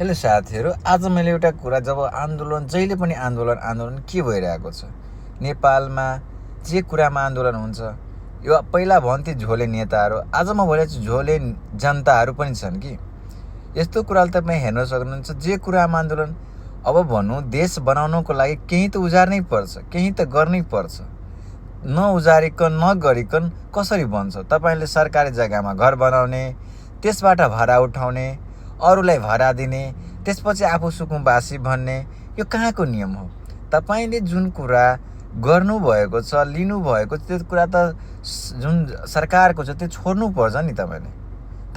Hello साथीहरू, आज मैले एउटा कुरा जब आन्दोलन जहिले पनि आन्दोलन के भइरहेको छ नेपालमा, जे कुरामा आन्दोलन हुन्छ, यो पहिला भन्थे झोले नेताहरू, आज म भइरहेको छु झोले जनताहरू पनि छन् कि यस्तो कुराले तपाईँ हेर्न सक्नुहुन्छ। जे कुरामा आन्दोलन, अब भनौँ देश बनाउनको लागि केही त उजार्नै पर्छ, केही त गर्नै पर्छ। नउजारिकन नगरिकन कसरी बन्छ? तपाईँले सरकारी जग्गामा घर बनाउने, त्यसबाट भाडा उठाउने, अरूलाई भाडा दिने, त्यसपछि आफू सुकुम्बासी भन्ने, यो कहाँको नियम हो? तपाईँले जुन कुरा गर्नुभएको छ, लिनुभएको छ, त्यो कुरा त जुन सरकारको छ त्यो छोड्नुपर्छ नि।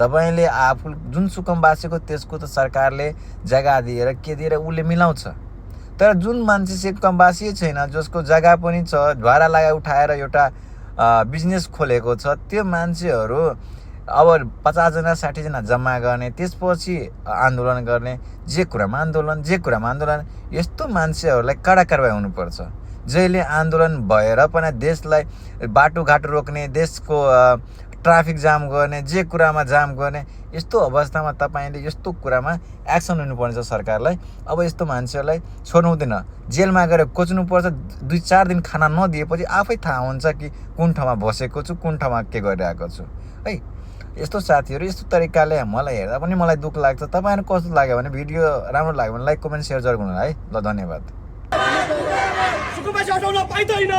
तपाईँले आफू जुन सुकुम्बासीको त्यसको त सरकारले जग्गा दिएर के दिएर उसले मिलाउँछ। तर जुन मान्छे सुकुम्बासी छैन, जसको जग्गा पनि छ, भाडा लगाए उठाएर एउटा बिजनेस खोलेको छ, त्यो मान्छेहरू अब 50 जना 60 जना जम्मा गर्ने, त्यसपछि आन्दोलन गर्ने। जे कुरामा आन्दोलन, यस्तो मान्छेहरूलाई कडा कारबाही हुनुपर्छ। जहिले आन्दोलन भएर पनि देशलाई बाटोघाटो रोक्ने, देशको ट्राफिक जाम गर्ने, जे कुरामा जाम गर्ने, यस्तो अवस्थामा तपाईँले यस्तो कुरामा एक्सन लिनुपर्ने छ सरकारलाई। अब यस्तो मान्छेहरूलाई छोड्नु हुँदैन, जेलमा गएर कोच्नुपर्छ। 2-4 दिन खाना नदिएपछि आफै थाहा हुन्छ कि कुन ठाउँमा बसेको छु, कुन ठाउँमा के गरिरहेको छु है। यस्तो साथीहरू, यस्तो तरिकाले मलाई हेर्दा पनि मलाई दुःख लाग्छ। तपाईँहरू कस्तो लाग्यो भने भिडियो राम्रो लाग्यो भने लाइक कमेन्ट सेयर जरुर गर्नु है। ल, धन्यवाद। सुकुम्बासी हटाउन पाइदैन।